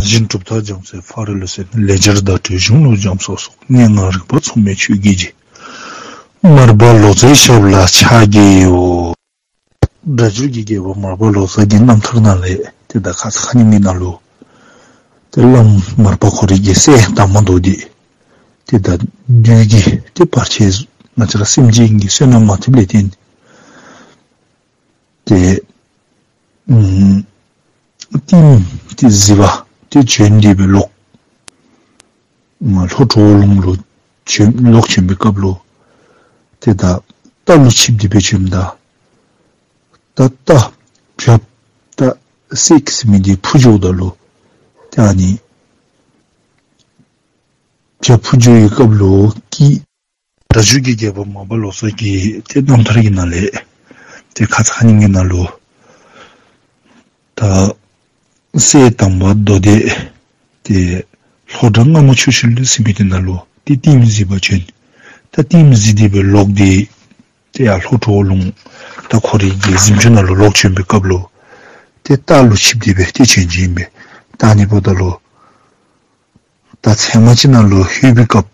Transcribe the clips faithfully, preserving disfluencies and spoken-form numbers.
སྦྱིན་གྲུབ་རྟགས་འཇམ་ཚེ་ཕ་རོལ་ལུས་སེལ། ལེགས་སྦྱར་བརྡ་སྤྲོད་གཞུང་ལུགས་འཇམ་སོགས་སོགས། སྙན་ངག་རིག་པ་མཚུངས་མེད་ཆོས་ཀྱི་རྗེ། མར་པ་ལོ་ཙཱའི་ཞབས་ལ་ཕྱག་བགྱིའོ། སྒྲ་སྒྱུར་གྱི་རྒྱལ་པོ་མར་པ་ལོ་ཙཱ་གི་རྣམ་ཐར་ནང་ལས་ཏེ་ད་ཁ་ཙ་ཁ་ཉིནམ་གི་ནང་ལུ་ཏེ་བླམ་མར་པ་ཁོ་རའི་གི་སྲས་དར་མ་མདོ་སྡེ་ཏེ་ད་བདུད་ཀྱི་ཏེ་བར་ཆད་ང་བཅས་ར་སེམས་ཅན་གྱི་བསོད་ནམས་མ་ཐེབས་ལས་བརྟེན་ཏེ་ཨམ་ཏིང་ཏེ་གཟིགས་པར་ཏེ་བྱོན་ཏེ་སྦེ་ལོག་ལྷོ་གྲོ་བོ་ལུང་ལུ་བྱོན་ལོག་བྱོན་པའི་སྐབས་ལུ་ཏེ་ད་རྟ་ལུ་ཆིབས་ཏེ་སྦེ་བྱོནམ་ད་ད་རྟ་བྱ་ད་སྲེག་ཟེར་མི་འདི་འཕུར་འགྱོཝ་ད་ལུ་ཏེ་ཨ་ནི་བྱ་འཕུར་འགྱོ་བའི་སྐབས་ལུ་ཀྱི་སྒྲ་སྒྱུར་གྱི་རྒྱལ་པོ་མར་པ་ལོ་ཙཱ་གི་ཏེ་རྣམ་ཐར་གྱི་ནང་ལས་ཏེ་ཁ་ཙ་ཁ་ཉིནམ་གི་ནང་ལུ་ད་སྲས་དར་མ་མདོ་སྡེ་ཏེ་ལྷོ་བྲག་རྔ་མ་ཆུ་ཤུལ་ཟེར་མི་འདི་ནང་ལུ་ཏེ་ཏིང་གཟིགས་པར་བྱོན། ད་ཏིང་གཟིགས་ཏེ་སྦེ་ལོག་སྟེ་ཏེ་ཡར་ལྷོ་གྲོ་བོ་ལུང་ད་ཁོ་རའི་གི་གཟིམ་ཅུང་ནང་ལུ་ལོག་བྱོན་པའི་སྐབས་ལུ་ཏེ་རྟ་ལུ་ཆིབས་ཏེ་སྦེ་ཏེ་བྱོན་བྱོནམ་ཨིན་པས། ད་ཨ་ནི་འབདཝ་ད་ལུ་ད་ཚལ་མ་ཅིག་ནང་ལུ་ལྷོད་པའི་སྐབས་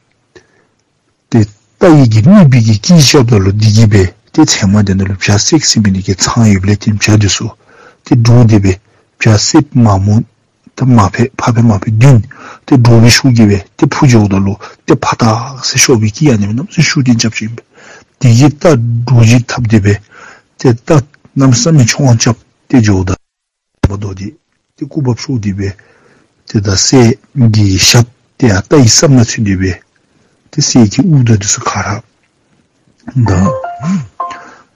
ཏེ་རྟ་ཡི་གི་རྨིག་པའི་གི་དཀྱིལ་རྐྱབ་ད་ལུ་འདི་གིས་སྦེ་ཏེ་ཚལ་མ་འདི་ནང་ལུ་བྱ་སྲེག་ཟེར་མི་འདི་གི་ཚང་ཡོདཔ་ལས་བརྟེན་བྱ་འདི་ཚུ་ཏེ་འདྲོགས་ཏེ་སྦེ་བྱ་སྲེག་མ་མོ་ད་མ་ཕེབས་ཕ་ཕེབས་མ་ཕེབས་བདུན་ཏེ་འདྲོགས་པའི་ཤུགས་ཀྱིས་སྦེ་ཏེ་འཕུར་འགྱོཝ་ད་ལུ་ཏེ་ཕ་ཏག་ཟེར་ཤོར་བའི་སྐད་ཨ་ནི་སྦེ་གནམ་མེད་ས་མེད་ཤུགས་ལྡན་རྐྱབ་ཅི་ཨིན་པས། དེ་གིས་རྟ་འདྲོག་བྱེལ་འཐབ་སྟེ་སྦེ་ཏེ་རྟ་གནམ་མེད་ས་མེད་མཆོང་བ་རྐྱབ་སྟེ་འགྱོཝ་ད་མར་པ་མདོ་སྡེ་ཏེ་སྐུ་བབས་ཤོར་ཏེ་སྦེ་ཏེ་ད་སྲས་ཀྱི་ཞབས་ཏེ་ཡར་རྟ་ཡི་སྲབ་ནང་ཚུད་དེ་སྦེ་ཏེ་སྲས་ཀྱི་དབུ་དང་འདི་ཚུ་ག་ར་ད་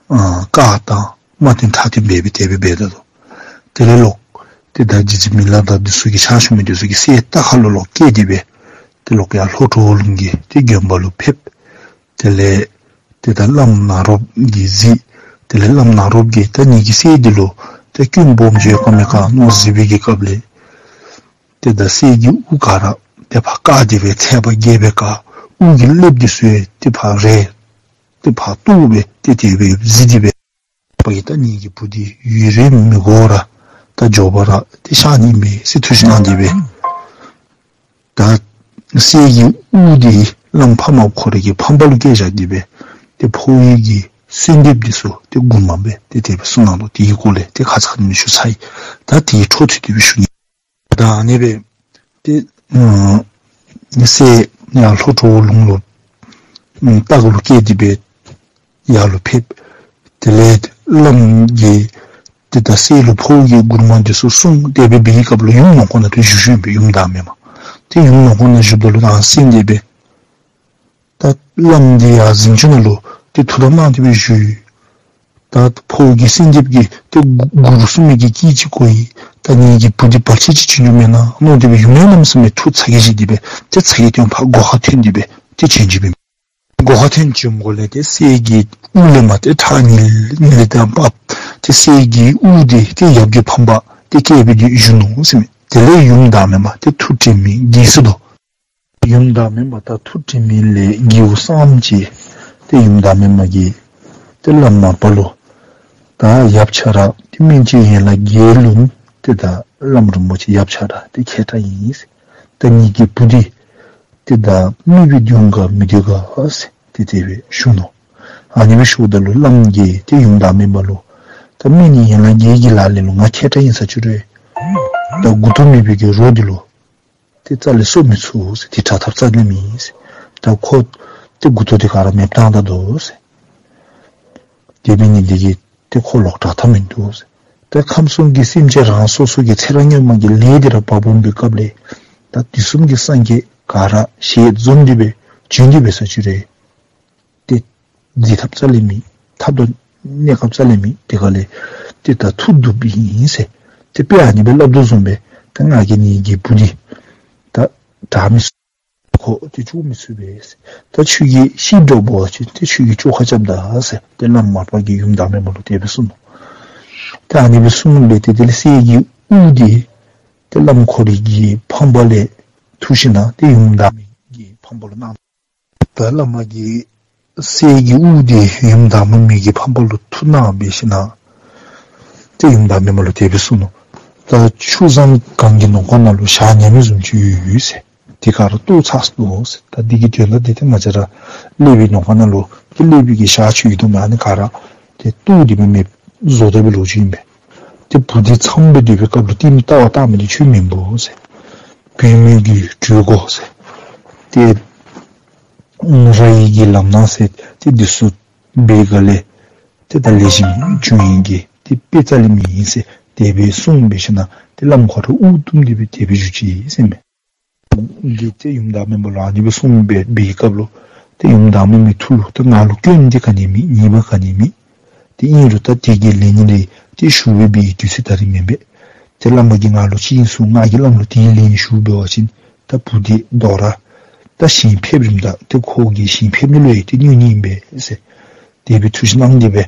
ཨ་དཀར་དང་དམར་སྟོན་ཁྲ་སྟོན་འབད་སྦེ་དེ་སྦེ་འབད་ད་དོ། དེ་ལས་ལོག་ཏེ་ད་རྗེ་བཙུན་མི་ལ་དང་འདི་ཚུ་གི་ཕྱག་ཞུ་མི་འདི་ཚུ་གིས་སྲས་རྟ་ཁ་ལུ་ལོག་བཀལ་ཏེ་སྦེ་ཏེ་ལོག་ཡར་ལྷོ་གྲོ་བོ་ལུང་གི་ཏེ་དགོན་པ་ལུ་ཕེབས། དེ་ལས་ཏེ་ད་བླམ་ནཱ་རོ་པ་གིས་གཟིགས། དེ་ལས་བླམ་ནཱ་རོ་པ་གིས་ད་ངེ་གི་སྲས་འདི་ལུ་ཏེ་སྐྱོན་སྦོམ་ཅིག་ཡོད་ག་མེད་ག་མནོ་གཟིགས་པའི་གི་སྐབས་ལས་ཏེ་ད་སྲས་ཀྱི་དབུ་ག་ར་ཏེ་ཕར་དཀར་ཏེ་སྦེ་ཚད་པ་རྒྱས་པའི་ཁར་དབུ་གི་ཀླདཔ་འདི་ཚུ་ཡང་ཏེ་ཕར་རལ་ཏེ་ཕར་ལྟོགས་སྦེ་ཏེ་དེ་སྦེ་གཟིགས་ཏེ་སྦེ་པ་གིས་ད་ངེ་གི་བུ་འདི་ཡུན་རིང་མི་འགོར་ར་ད་མགྱོགས་པ་ར་ཏེ་གཤགས་ནི་མས་ཟེར་ཐུགས་བཞེད་གནང་སྟེ་སྦེ་ད་སྲས་ཀྱི་དབུ་འདི་བླམ་འཕགས་མ་ཁོ་རའི་གི་ཕང་པ་ལུ་བཀལ་བཞག་སྟེ་སྦེ་ཏེ་ཕོཝ་གི་གསོལ་འདེབས་འདི་ཚུ་ཏེ་མགུར་མ་སྦེ་ཏེ་དེ་སྦེ་གསུངས་གནང་དོ། དེའི་སྐོར་ལས་ཏེ་ཁ་ཙ་ཁ་ཉིནམ་ཞུ་ཚར་ཡི། ད་དེའི་འཕྲོ་མཐུད་དེ་སྦེ་ཞུ་ནི། ད་ཨ་ནི་སྦེ་ཏེ་ཨ་སྲས་ཡར་ལྷོ་གྲོ་བོ་ལུང་ལུ་ཨ་རྟ་ལུ་བཀལ་ཏེ་སྦེ་ཡར་ལུ་ཕེབས། དེ་ལས་བླམ་གིས་ཏེ་ད་སྲས་ལུ་ཕོཝ་གི་མགུར་མ་འདི་ཚུ་གསུངས་ཏེ་སྦེ་འབད་བའི་སྐབས་ལུ་ཡུམ་ནང་ཁོག་ནང་ཏེ་བཞུགས་བཞུགསཔ་ཨིན་པས། ཡུམ་བདག་མེད་མ་ཏེ་ཡུམ་ནང་ཁོག་ནང་བཞུགསཔ་ད་ལུ་ད་གསན་ཏེ་སྦེ་ད་བླམ་འདི་ཡར་གཟིམ་ཅུང་ནང་ལུ་ཏེ་ཐུགས་དམ་གནང་སྟེ་སྦེ་བཞུགས་ཡི། ད་ཕོཝ་གི་གསོལ་འདེབས་ཀྱི་ཏེ་མགུར་གསུངས་མི་གི་སྐད་ཅིག་གོ་ཡི། ད་ངེ་གི་བུ་འདི་བར་ཆད་ཅིག་བྱུང་ཡོདཔ་མེན་ན་མནོ་སྟེ་སྦེ་ཡུམ་ཡང་གནམ་མེད་ས་མེད་ཐུགས་ཚ་གྱང་བཞེས་ཏེ་སྦེ་ཏེ་ཚ་གྱང་སྟོན་ཕར་སྒོ་ཁར་ཐོན་ཏེ་སྦེ་ཏེ་བྱོན་ཅི་ཨིན་པས། སྒོ་ཁར་ཐོན་བྱོནམ་གོ་ལས་ཏེ་སྲས་ཀྱི་དབུ་ལས་མར་ཏེ་ཁྲག་ཉིལ་ཉིལ་ཏེ་འབབ། ཏེ་སྲས་ཀྱི་དབུ་འདི་ཏེ་ཡབ་ཀྱི་ཕང་པ་ཏེ་བཀལ་སྦེ་ཏེ་བཞུགས་ནུག་ཟེར་མས། དེ་ལས་ཡུམ་བདག་མེད་མ་ཏེ་ཐུགས་དྲན་མེད་འགྱེལ་སོ་ནུག། ཡུམ་བདག་མེད་མ་ད་ཐུགས་དྲན་མེད་ལས་འགྱེལཝ་བསམ་ཅི། ཏེ་ཡུམ་བདག་མེད་མ་གིས་ཏེ་བླམ་མར་པ་ལུ་ད་ཡབ་ཆ་ར་ཏེ་སྨན་བཅོས་ཡན་ལག་བརྒྱད་ལུ་ཏེ་ད་བླམ་རིན་པོ་ཆེ་ཡབ་ཆ་ར་ཏེ་མཁས་དྲགས་ཨིན་ཟེར། ད་ངེ་གི་བུ་འདི་ཏེ་ད་མི་སྦེ་སྡོད་ག་མི་སྡོད་ག་ཟེར་ཏེ་དེ་སྦེ་ཞུ་ནུག། ཨ་ནི་སྦེ་ཞུཝ་ད་ལུ་བླམ་གིས་ཏེ་ཡུམ་བདག་མེད་མ་ལུ་ད་སྨན་ཡན་ལག་བརྒྱད་ཀྱི་ལག་ལེན་ལུ་ང་མཁས་དྲགས་ཨིན་ས་ཅི་རུང་ད་མགུ་ཏོ་མེད་པའི་གི་རོ་འདི་ལུ་ཏེ་རྩ་ལས་གསོ་མི་ཚུགས་ཟེར། ཏེ་དྲག་ཐབས་རྩ་ལས་མེད་ཟེར། ད་ཁོ་ཏེ་མགུ་ཏོ་འདི་ག་ར་མེདཔ་བཏང་ད་དོ་ཟེར། དེ་འབད་ནི་འདི་གིས་ཏེ་ཁོ་ལོག་དྲག་ཐབས་མིན་འདུག་ཟེར། ད་ཁམས་གསུམ་གྱི་སེམས་ཅན་རང་སོ་སོ་གི་ཚེ་རབས་སྔོན་མ་གི་ལས་འདི་ར་འབག་འོང་པའི་སྐབས་ལས་ད་དུས་གསུམ་གྱི་སངས་རྒྱས་ག་ར་ཞལ་འཛོམས་ཏེ་སྦེ་བྱོན་ཏེ་འབད་ས་ཅི་རུང་ཏེ་འཛིན་ཐབས་རྩ་ལས་མེད། ཐབས་དང་གནས་སྐབས་རྩ་ལས་མེད། དེ་ག་ལས་ཏེ་ད་ཐུགས་སྡུག་པའི་ཨིན་ཟེར། ཏེ་དཔེ་ཨ་ནི་སྦེ་སླབ་དོ་བཟུམ་སྦེ་ད་ང་གིས་ངེ་གི་བུ་འདི་ད་དྲག་མི་ཚུགས། ཁོ་ཏེ་བཅུག་མི་ཚུགས་པས་ཟེར། ད་ཁྱོད་ཀྱིས་ཤེས་འདྲོག་པ་ཅིན་ཏེ་ཁྱོད་ཀྱིས་བཅོ་ཁ་རྐྱབ་ད་ཟེར་ཏེ་བླམ་མར་པ་གིས་ཡུམ་བདག་མེད་མ་ལུ་དེ་སྦེ་གསུངས་ནུག། ད་ཨ་ནི་སྦེ་གསུངས་སྦེ་ཏེ་དེ་ལས་སྲས་ཀྱི་དབུ་འདི་ཏེ་བླམ་ཁོ་རའི་གི་ཕང་པ་ལས་འཐུ་ཞིནམ་ཏེ་ཡུམ་བདག་མེད་ཀྱི་ཕང་པ་ལུ་གནང་། ད་བླ་མ་གིས་སྲས་ཀྱི་དབུ་འདི་ཡུམ་བདག་མེད་མའི་གི་ཕང་པ་ལུ་འཐུ་གནང་སྦེ་ཞིནམ་ཏེ་ཡུམ་བདག་མེད་མ་ལུ་དེ་སྦེ་གསུངས་ནུག། ད་ཆུ་བཟང་སྒང་གི་ནང་ཁོག་ནང་ལུ་ཞག་ཉལ་མི་བཟུམ་ཅིག་ཡོད་ཡོད་ཟེར། དེ་ག་ར་བཏོག་ཚར་སོ་ཟེར། ད་དེ་གི་དོན་དག་དེ་ཏེ་ང་བཅས་ར་ཀླད་པའི་ནང་ཁོག་ནང་ལུ་ཏེ་ཀླད་པའི་གི་ཞག་ཅིག་ཡོད་དོ་མས། ཨ་ནི་ག་ར་ཏེ་བཏོག་སྟེ་སྦེ་མེདཔ་བཟོ་དོ་བའི་ལོ་རྒྱུས་ཨིན་པས། ཏེ་བུ་འདི་མཚམས་སྦེ་སྡོད་པའི་སྐབས་ལུ་ཏེ་མི་ལྟ་བར་བལྟ་མི་འདི་ཁྱོད་མེན་པོ་ཟེར། བུད་མེད་ཀྱི་གྲོད་ཁོག་ཟེར། ཏེ་ར་ཡི་གི་ལམ་སྣ་ཟེར་ཏེ་འདི་ཚུ་སྦེ་ག་ལས་ཏེ་ད་ལེགས་ཤོམ་བྱུང་ཡི་གི་ཏེ་དཔེ་རྩ་ལས་མེད་ཨིན་ཟེར། དེ་སྦེ་གསུངས་སྦེ་ཞིནམ་ཏེ་བླམ་ཁོ་ར་དབུགས་དུམ་སྟེ་སྦེ་དེ་སྦེ་བཞུགས་ཅི་ཟེར་མས། གིས་ཏེ་ཡུམ་བདག་མེད་མ་ལུ་ཨ་ནི་སྦེ་གསུངས་སྦེ་འབད་བའི་སྐབས་ལུ་ཏེ་ཡུམ་བདག་མེད་མའི་ཐུགས་ལུ་ཏེ་ང་ལུ་སྐྱོན་འདི་ག་ནི་མེད། ཉེས་པ་ག་ནི་མེད། ཏེ་ཨིན་རུང་ད་དེ་གི་ལན་རེ་ཏེ་ཞུ་སྦེ་འབད་བའི་དུས་ཚོད་ད་རིས་མེན་པས། ཏེ་བླ་མ་གིས་ང་ལུ་ཅིག་གསུངས། ང་གིས་བླམ་ལུ་དེའི་ལན་ཞུ་འབད་བ་ཅིན་ད་བུ་འདི་དོ་རུང་ད་ཞིང་ཕེབས་རིམ་ད་ཏེ་ཁོ་གི་ཞིང་ཕེབས་ནི་ལུ་ཡང་ཏེ་གནོད་ནི་ཨིན་པས་ཟེར། དེ་སྦེ་ཐུགས་བཞེད་གནང་སྟེ་སྦེ་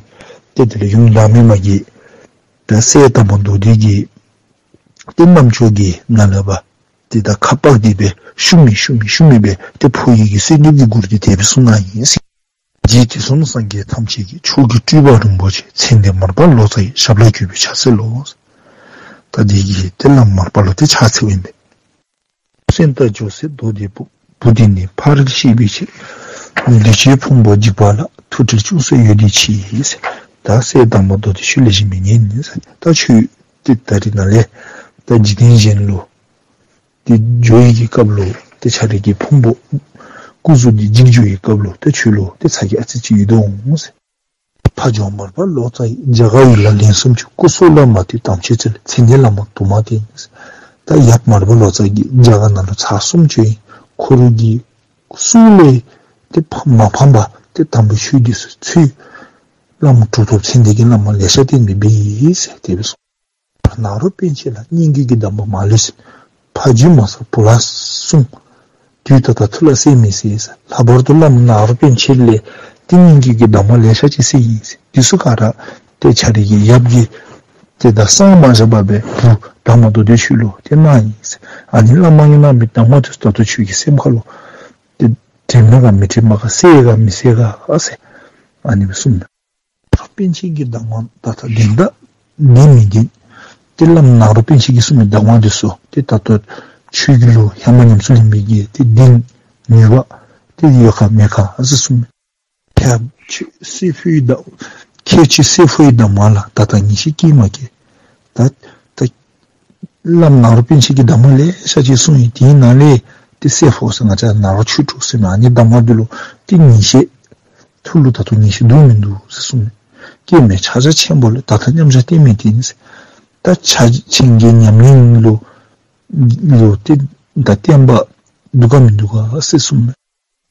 ཏེ་དེ་ལས་ཡུམ་བདག་མེད་མ་གིས་ད་སྲས་དར་མ་མདོ་སྡེ་གི་ཏེ་རྣམ་ཅོ་གི་ནང་ལས་ཕར་ཏེ་ད་ཁ་ཕབ་སྟེ་སྦེ་ཤུབ་མི་ཤུབ་མི་ཤུབ་མི་སྦེ་ཏེ་ཕོ་ཡི་གི་གསོལ་འདེབས་ཀྱི་མགུར་འདི་དེ་སྦེ་གསུངས་གནང་ཡི་ཟེར། རྗེ་དུས་གསུམ་སངས་རྒྱས་ཐམས་ཅད་ཀྱི། མཆོག་གི་སྤྲུལ་པ་རིན་པོ་ཆེ། མཚན་ལྡན་མར་པ་ལོ་ཙཱ་ཡི། ཞབས་ལ་གུས་པས་ཕྱག་འཚལ་ལོ། ད་དེ་གིས་ཏེ་བླམ་མར་པ་ལུ་ཏེ་ཕྱག་འཚལཝ་ཨིན་པས། སེང་སྟག་ཇོ་སྲས་མདོ་སྡེ་པོ། བུ་འདི་ནི་ཕ་རོལ་གཤེགས་པའི་ཕྱིར། བདེ་སྤྱོད་ཕུང་པོ་འཇིག་པ་ལ། ཐུགས་བྲེལ་ཅུང་ཟད་ཡོད་དེ་ཕྱིར་ཟེར། ད་སྲས་དར་མ་མདོ་སྡེ་ཁྱོད་ལེགས་ཤོམ་སྦེ་ཉན་ཟེར། ད་ཁྱོད་ཏེ་ད་རིས་ནཱ་ལས་ད་འཇིག་རྟེན་གཞན་ལུ་ཏེ་འགྱོ་བའི་གི་སྐབས་ལུ་ཏེ་ཁྱོད་རའི་གི་ཕུང་པོ་སྐུ་གཟུགས་འདི་འཇིག་འགྱོ་བའི་སྐབས་ལུ་ཏེ་ཁྱོད་ལུ་ཏེ་ཚ་གྱང་ཨ་ཙི་ཅིག་ཡོད་དོ་འོང་ཟེར། ཕ་ཇོ་མར་པ་ལོ་ཙཱ་ཡི། རྒྱ་གར་ཡུལ་ལ་ལན་གསུམ་བྱོན། སྐུ་སྲོག་ལ་མ་ལྟོས་དམ་ཆོས་བཙལ། མཚན་ལྡན་བླ་མ་དུ་མ་བསྟེན། ད་ཡབ་མར་པ་ལོ་ཙཱ་གིས་རྒྱ་གར་ནང་ལུ་ཚར་གསུམ་བྱོན་ཡི། ཁོ་རའི་གི་གསུང་ལས་ཏེ་ཕ་མ་ཕམ་པར་ཏེ་དམ་པའི་ཆོས་འདི་ཚུ་ཚུ་བླམ་གྲུབ་ཐོབ་མཚན་ལྡན་གྱི་བླ་མ་ལེ་ཤ་བསྟེན་ཏེ་འབད་ཡི་ཟེར་དེ་སྦེ་གསུངས། ནཱ་རོ་པཎ་ཆེན་ལ། སྙན་བརྒྱུད་ཀྱི་གདམས་པ་མ་ལུས་གསན། ཕ་རྒྱུད་མ་སོར་བུ་ལ་གསུངས། དུས་ད་ལྟ་ཐུགས་ལ་གསལ་མི་གསལ་ཟེར། ལྷག་པར་དུ་བླམ་ནཱ་རོ་པཎ་ཆེན་ལས་ཏེ་སྙན་བརྒྱུད་ཀྱི་གདམས་པ་ལེ་ཤ་ཅིག་གསན་ཡི་ཟེར། དེ་ཚུ་ག་ར་ཏེ་ཁྱོད་རའི་གི་ཡབ་ཀྱིས་ཏེ་ད་གསང་མ་བཞག་པར་སྦེ་བུ་དར་མ་མདོ་སྡེ་ཁྱོད་ལུ་ཏེ་གནང་ཡི་ཟེར། ཨ་ནི་བླ་མ་གིས་གནང་མི་གདམས་ངག་དེ་ཚུ་ད་ལྟོ་ཁྱོད་ཀྱི་སེམས་ཁ་ལུ་ཏེ་དྲནམ་ག་མི་དྲནམ་ག་གསལ་ག་མི་གསལ་ག་ཟེར་ཨ་ནི་སྦེ་གསུངས་མས། ནཱ་རོ་པཎ་ཆེན་གྱི་གདམས་ངག་ད་ལྟ་བདེན་དང་བདེན་མི་བདེན། ཏེ་བླམ་ནཱ་རོ་པཎ་ཆེན་གྱིས་གསུངས་མི་གདམས་ངག་འདི་ཚུ་ཏེ་ད་ལྟོ་ཁྱོད་ཀྱི་ལུ་ཧེ་མ་ཉམས་སུ་ལེན་མི་གི་ཏེ་བདེན་ནུས་པ་ཏེ་ཡོད་ག་མེད་ག་ཨ་ཙི་གསུངས་མས། ཁྱོད་ཁྱོད་བསྲེ་ཕོའི་གདམས་ཁྱོད་ཁྱོད་བསྲེ་ཕོའི་གདམས་ངག་ལ། ད་ལྟ་ངེས་ཤེས་སྐྱེས་མ་སྐྱེས། ད་ད་བླམ་ནཱ་རོ་པཎ་ཆེན་གྱི་གདམས་ངག་ལེ་ཤ་ཅིག་གསུངས་ཡི། དེའི་ནང་ལས་ཏེ་བསྲེ་ཕོ་ཟེར་ང་བཅས་ནཱ་རོ་ཆོས་དྲུག་ཟེར་མི་ཨ་ནི་གདམས་ངག་འདི་ལུ་ཏེ་ངེས་ཤེས་ཐུགས་ལུ་ད་ལྟོ་ངེས་ཤེས་འདུག་མིན་འདུག་ཟེར་གསུངས་མས། སྐྱེ་མེད་ཕྱག་རྒྱ་ཆེན་པོ་ལས། ད་ལྟ་མཉམ་བཞག་གཏན་མེད་བསྟེན་ཟེར། ད་ཕྱག་ཆེན་གྱི་ཉམས་ལེན་ལུ་ལུ་ཏེ་ད་བརྟན་པ་འདུག་ག་མིན་འདུག་ག་ཟེར་གསུངས་མས།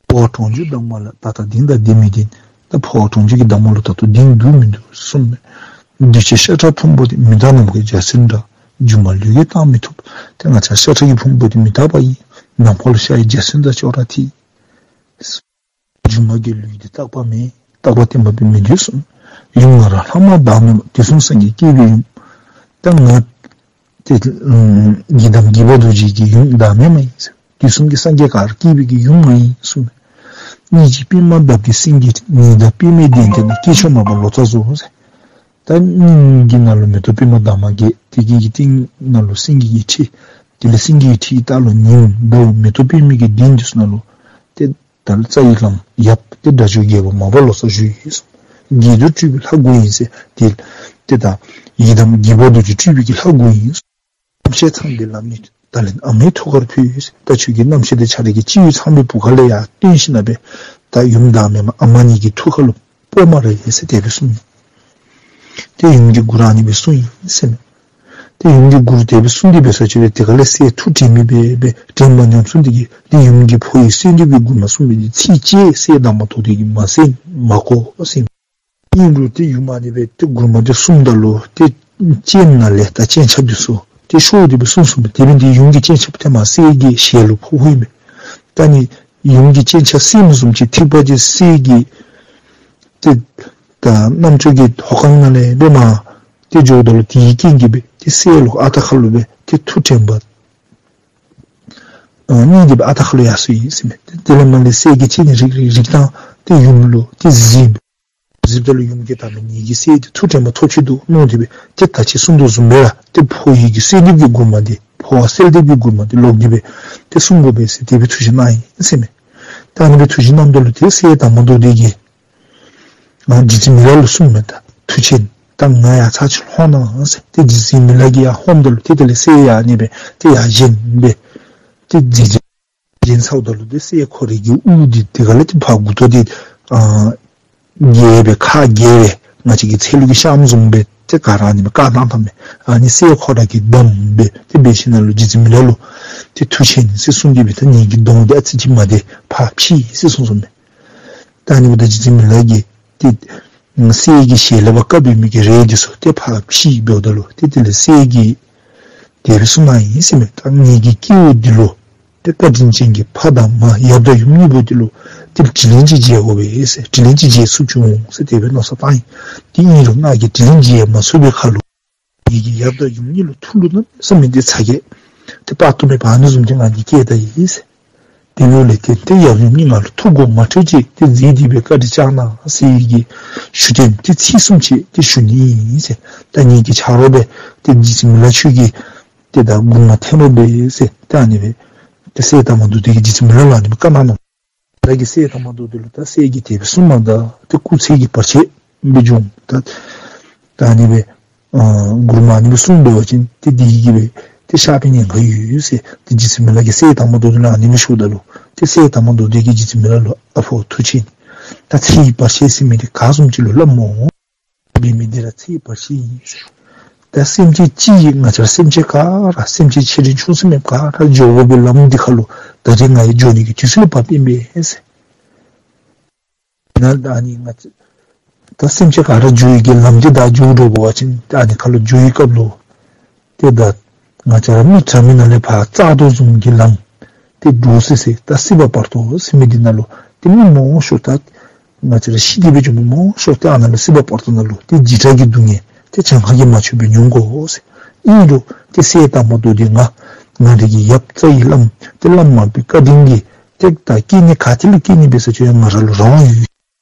འཕོ་བ་གྲོང་འཇུག་གདམས་ངག་ལ། ད་ལྟ་བདེན་དང་བདེན་མི་བདེན། ད་འཕོ་བ་གྲོང་འཇུག་གི་གདམས་ངག་ལུ་ད་ལྟོ་བདེན་འདུག་མིན་འདུག་གསུངས་མས། འདུས་བྱས་ཤ་ཁྲག་ཕུང་པོ་དེ། མི་རྟག་ནམ་མཁའི་འཇའ་ཚོན་འདྲ། སྒྱུ་མ་ལུས་ཀྱིས་བརྟག་མི་ཐུབ། ཏེ་ང་བཅས་ཤ་ཁྲག་གི་ཕུང་པོ་དེ་མི་རྟག་པ་ཨིན། ནམ་མཁའ་ལུ་ཤར་བའི་འཇའ་ཚོན་དང་ཅོག་ར་འཐད། སྒྱུ་མ་གི་ལུས་འདི་རྟག་པ་མེན། རྟག་པ་བརྟན་པ་སྦེ་མི་འདུག་གསུངས། ཡུམ་ང་རང་ལྷ་མ་བདག་མེད་མ། དུས་གསུམ་སངས་རྒྱས་བསྐྱེད་པའི་ཡུམ། ད་ང་ཏེ་ཡི་དམ་དགྱེས་པ་རྡོ་རྗེ་གི་ཡུམ་བདག་མེད་མ་ཨིན། དུས་གསུམ་གྱི་སངས་རྒྱས་ག་ར་བསྐྱེད་པའི་གི་ཡུམ་ང་ཨིན་གསུངས། སྙིང་རྗེ་པདྨ་འདབ་ཀྱི་སེང་གེ་ནི། ཉི་ཟླ་པདྨའི་གདན་སྟེང་ན། སྐྱེས་མཆོག་མར་པ་ལོ་ཙཱ་བཟོ་ཟེར། ད་སྙིང་གི་ནང་ལུ་མེ་ཏོག་པདྨ་འདབ་མ་བརྒྱད། དེ་གི་གི་སྟེང་ན་ལུ་སེང་གེ་གི་ཁྲི། དེ་ལས་སེང་གེ་གི་ཁྲིའི་ལྟག་ལུ་ཉིམ་ཟླཝ་མེ་ཏོག་པདྨའི་གི་གདན་འདི་ཚུ་ནང་ལུ་ཏེ་ད་རྩ་བའི་བླམ་ཡབ་ཏེ་སྒྲ་སྒྱུར་རྒྱལ་པོ་མར་པ་ལོ་ཙཱ་བཞུགས་ཡི་གསུངས། རྒྱས་བསྡུས་སྤྲུལ་པའི་ལྷ་དགུ་ཡིན་ཟེར། ཏེ་ཏེ་ད་ཡི་དམ་དགྱེས་པ་རྡོ་རྗེ་སྤྲུལ་པའི་གི་ལྷ་དགུ་ཡིན་གསུངས། རྣམ་ཤེས་ཚངས་པའི་ལམ་ནས། ད་ལན་ཨ་མའི་ཐུགས་ཀར་ཕུལ་ཟེར། ད་ཁྱོད་ཀྱི་རྣམ་ཤེས་དེ་ཁྱོད་རའི་གི་སྤྱི་བོའི་ཚངས་པའི་བུ་ག་ལས་ཡར་བཏོན་ཞིནམ་ལས་ད་ཡུམ་བདག་མེད་མ་ཨ་མ་ཉིད་ཀྱི་ཐུགས་ཀ་ལུ་སྤོ་མ་རེ་ཟེར་དེ་སྦེ་གསུངས། ཏེ་ཡུམ་གྱི་མགུར་ཨ་ནི་སྦེ་གསུངས་ཡི་ཟེར་མས། ཏེ་ཡུམ་གྱི་མགུར་དེ་སྦེ་གསུངས་ཏེ་འབད་ས་ཅིག་ལས་དེ་ག་ལས་སྲས་ཐུགས་དྲན་མི་འབད་འབད་དྲན་པ་ཉམས་སོང་། དེ་གིས་ཏེ་ཡུམ་གྱིས་ཕོ་ཡི་གསོལ་འདེབས་ཀྱི་མགུར་མ་གསུངས་པའི་ཚིགས་བཅད་སྲས་དར་མ་མདོ་སྡེ་གིས་མ་གསན་མ་གོ་ཟེར་མས། ཨིན་རུང་ཏེ་ཡུམ་ཨ་ནི་སྦེ་ཏེ་མགུར་མ་དེ་གསུངམ་ད་ལུ་ཏེ་སྤྱན་ནང་ལས་ད་སྤྱན་ཆབ་དེ་ཚུ་ཏེ་ཤོར་ཏེ་སྦེ་གསུངས་སོང་མས། དེ་འབད་ནི་དེ་ཡུམ་གྱི་སྤྱན་ཆབ་དེ་མར་སྲས་ཀྱི་ཞལ་ལུ་ཕོགཔ་ཨིན་མས། ད་ནི་ཡུམ་གྱི་སྤྱན་ཆབ་སྲིངམ་བཟུམ་ཅིག་ཐིགས་པ་དེ་སྲས་ཀྱི་ཏེ་ད་རྣམ་ཅོ་གི་ཧོ་ཁང་ནང་ལས་སྦེ་མར་ཏེ་འགྱོཝ་ད་ལུ་དེའི་རྐྱེན་གྱིས་སྦེ་ཏེ་སྲས་ལུ་ཨ་རྟག་ཁ་ལུ་སྦེ་ཏེ་ཐུགས་དྲན་པ་ཨ་ནི་དེ་སྦེ་ཨ་རྟག་ཁ་ལུ་ཡར་སོང་ཡི་ཟེར་མས། ཏེ་དེ་ལས་མར་ལས་སྲས་ཀྱི་སྤྱན་ནི་རིག་རིག་རིག་ཐངས་ཏེ་ཡུམ་ལུ་ཏེ་གཟིགས་མས། གཟིགསཔ་ད་ལུ་ཡུམ་གྱིས་ད་མི་ངེ་གི་སྲས་འདི་ཐུགས་དྲན་པ་ཐོབ་ཅི་འདུག་མནོ་སྟེ་སྦེ་ཏེ་ད་ཅི་གསུང་དོ་བཟུམ་སྦེ་ར་ཏེ་འཕོ་བའི་གི་གསོལ་འདེབས་ཀྱི་མགུར་མ་འདི་འཕོ་བ་གསོལ་འདེབས་ཀྱི་མགུར་མ་འདི་ལོག་སྟེ་སྦེ་ཏེ་གསུང་དགོ་པས་ཟེར་དེ་སྦེ་ཐུགས་བཞེད་གནང་ཡི་ཟེར་མས། ད་ཨ་ནི་སྦེ་ཐུགས་བཞེད་གནངམ་ད་ལུ་ཏེ་སྲས་དར་མ་མདོ་སྡེ་གིས་ཨ་རྗེ་བཙུན་མི་ལ་ལུ་གསུངམ་མས། ད་མཐུ་ཆེན་ད་ང་ཡང་ཚར་གཅིག་ལྷོང་གནང་ཟེར། ཏེ་རྗེ་བཙུན་མི་ལ་གིས་ཡར་ལྷོངམ་ད་ལུ་ཏེ་དེ་ལས་སྲས་ཡར་ཨ་ནི་སྦེ་ཏེ་ཡར་བཞེངས་སྦེ་ཏེ་མཛད་བཞེངས་ཚརཝ་ད་ལུ་ཏེ་སྲས་ཁོ་རའི་གི་དབུ་འདི་དེ་ཁ་ལས་ཏེ་ཕར་མགུ་ཏོ་འདི་ཨ་བརྒྱལ་སྦེ་ཁ་བརྒྱལ་སྦེ་ང་བཅས་ཀྱི་ཚལ་ལུ་གི་ཤམ་བཟུམ་སྦེ་ཏེ་ག་ར་ཨ་ནི་སྦེ་བཀག་གནང་ད་མས། ཨ་ནི་སྲས་ཁོ་ར་གིས་བསྡམས་སྦེ་ཏེ་འབད་ཞིནམ་ལས་རྗེ་བཙུན་མི་ལ་ལུ་ཏེ་མཐུ་ཆེན་ཟེར་གསུངས་ཏེ་སྦེ་ད་ངེ་གི་གདོང་འདི་ཨ་ཙི་ཅིག་མ་བདེ་ཕར་ཕྱིས་ཟེར་གསུངས་གསུངསམ་མས། ད་ཨ་ནི་འབདཝ་ད་རྗེ་བཙུན་མི་ལ་གིས་ཏེ་སྲས་ཀྱི་ཞལ་ལས་ཕར་བཀབ་པའི་མི་གི་རས་འདི་ཚུ་ཏེ་ཕར་ཕྱིས་འབདཝ་ད་ལུ་ཏེ་དེ་ལས་སྲས་ཀྱིས་དེ་སྦེ་གསུངས་གནང་ཡི་ཟེར་མས། ད་ངེ་གི་སྐྱེ་བོ་འདི་ལུ་ཏེ་བཀའ་དྲིན་ཅན་གྱི་ཕ་དང་མ་ཡབ་དང་ཡུམ་གཉིས་པོ་འདི་ལུ་ཏེ་དྲིན་ལན་ཅིག་འཇལ་དགོ་པས་ཟེར། དྲིན་ལན་ཅིག་འཇལ་ཚུགསཔ་བྱུང་ཟེར་དེ་སྦེ་མནོ་བསམ་བཏང་ཡི། ཏེ་ཨིན་རུང་ང་གིས་དྲིན་ལན་འཇལ་མ་ཚུགས་པའི་ཁར་ལུ་ངེ་གི་ཡབ་དང་ཡུམ་གཉིས་ལུ་ཐུགས་ལུ་གནམ་མེད་ས་མེད་ཏེ་ཚ་གྱང་ཏེ་དཔག་ཏུ་མེད་པ་ཨ་ནི་བཟུམ་ཅིག་ང་གིས་བསྐྱེད་ད་ཡི་ཟེར། དེ་འབདཝ་ལས་ཏེ་ཏེ་ཡབ་ཡུམ་གཉིས་ང་ལུ་ཐུགས་དགོངས་མ་ཁྲེལ་ཅིག་ཏེ་མཛད་དེ་སྦེ་བཀའ་དྲིན་བསྐྱང་གནང་ཟེར་བའི་གི་ཞུ་རྟེན་ཏེ་ཚིག་གསུམ་ཅིག་ཏེ་ཞུ་ནི་ཨིན་ཟེར། ད་ངེ་གི་ཆ་རོགས་སྦེ་ཏེ་རྗེ་བཙུན་མི་ལ་ཁྱོད་ཀྱིས་ཏེ་ད་མགུར་མ་འཐེན་རོགས་འབད་ཟེར། ད་ཨ་ནི་སྦེ་ཏེ་སྲས་དར་མ་མདོ་སྡེ་གིས་རྗེ་བཙུན་མི་ལ་ལུ་ཨ་ནི་སྦེ་བཀའ་གནང་ནུག། ད་གི་སྲས་དར་མ་མདོ་སྡེ་ལུ་ད་སྲས་ཀྱིས་དེ་སྦེ་གསུངམ་ད་ཏེ་སྐུ་ཚེ་གི་བར་ཆད་སྦེ་བྱུང་། ད་ད་ཨ་ནི་སྦེ་ཨ་མགུར་མ་ཨ་ནི་སྦེ་གསུངས་འབད་བ་ཅིན་ཏེ་དེ་གིས་སྦེ་ཏེ་གཤགས་པའི་ཉེན་ཁ་ཡོད་ཟེར། ཏེ་རྗེ་བཙུན་མི་ལ་གིས་སྲས་དར་མ་མདོ་སྡེ་ལུ་ཨ་ནི་སྦེ་ཞུཝ་ད་ལུ་ཏེ་སྲས་དར་མ་མདོ་སྡེ་གིས་རྗེ་བཙུན་མི་ལ་ལུ་ཨ་ཕོ་མཐུ་ཆེན་ད་ཚེ་ཡི་བར་ཆད་ཟེར་མི་འདི་ག་བཟུམ་ཅིག་ལུ་སླབ་སྨོ། འབད་མི་འདི་ར་ཚེ་ཡི་བར་ཆད་ཨིན་ཟེར། ད་སེམས་ཅན་ཅིག་ང་བཅས་ར་སེམས་ཅན་ག་ར་སེམས་ཅན་ཆེ་འབྲིང་ཆུང་ཟེར་མེད་ག་ར་འགྱོ་དགོ་པའི་ལམ་འདི་ཁར་ལུ་ད་རེས་ང་ཡང་འགྱོ་ནི་གི་དུས་ཚོད་ལུ་བབ་ཨིན་པས་ཟེར། ན་ད་ཨ་ནི་ང་བཅས་ད་སེམས་ཅན་ག་ར་འགྱོ་ནི་གི་ལམ་འདི་ད་འགྱོ་འགྱོ་དགོ་པ་ཅིན་ད་ཨ་ནི་ཁར་ལུ་འགྱོ་བའི་སྐབས་ལུ་ཏེ་ད་ང་བཅས་ར་མི་དྲ་མིག་ནང་ལས་ཕར་བཙག་དོ་བཟུམ་གྱི་ལམ་ཏེ་འགྱོ་སི་སི་ད་སྲིད་པ་བར་དོ་ཟེར་མི་འདི་ནང་ལུ་ཏེ་མི་མང་ཤོས་ད་ང་བཅས་ར་ཤི་སྟེ་སྦེ་འགྱོ་མི་མང་ཤོས་ཏེ་ཨ་ནཱ་ལུ་སྲིད་པ་བར་དོ་ནང་ལུ་ཏེ་འཇིགས་སྐྲག་གི་སྡུག་བསྔལ་ཏེ་གྱངས་ཁ་གིས་མ་ཆོད་པའི་མྱོང་དགོ་ཟེར། ཨིན་རུང་ཏེ་སྲས་དར་མ་མདོ་སྡེ་ང་ང་རའི་གི་ཡབ་རྩ་བའི་བླམ་ཏེ་བླམ་མར་པའི་བཀའ་དྲིན་གྱིས་ཏེ་ད་སྐྱེ་གནས་ག་ཏེ་ལུ་སྐྱེ་ནི་འབད་ས་ཅི་ཡང་ང་ར་ལུ་རང་དབང་ཡོད།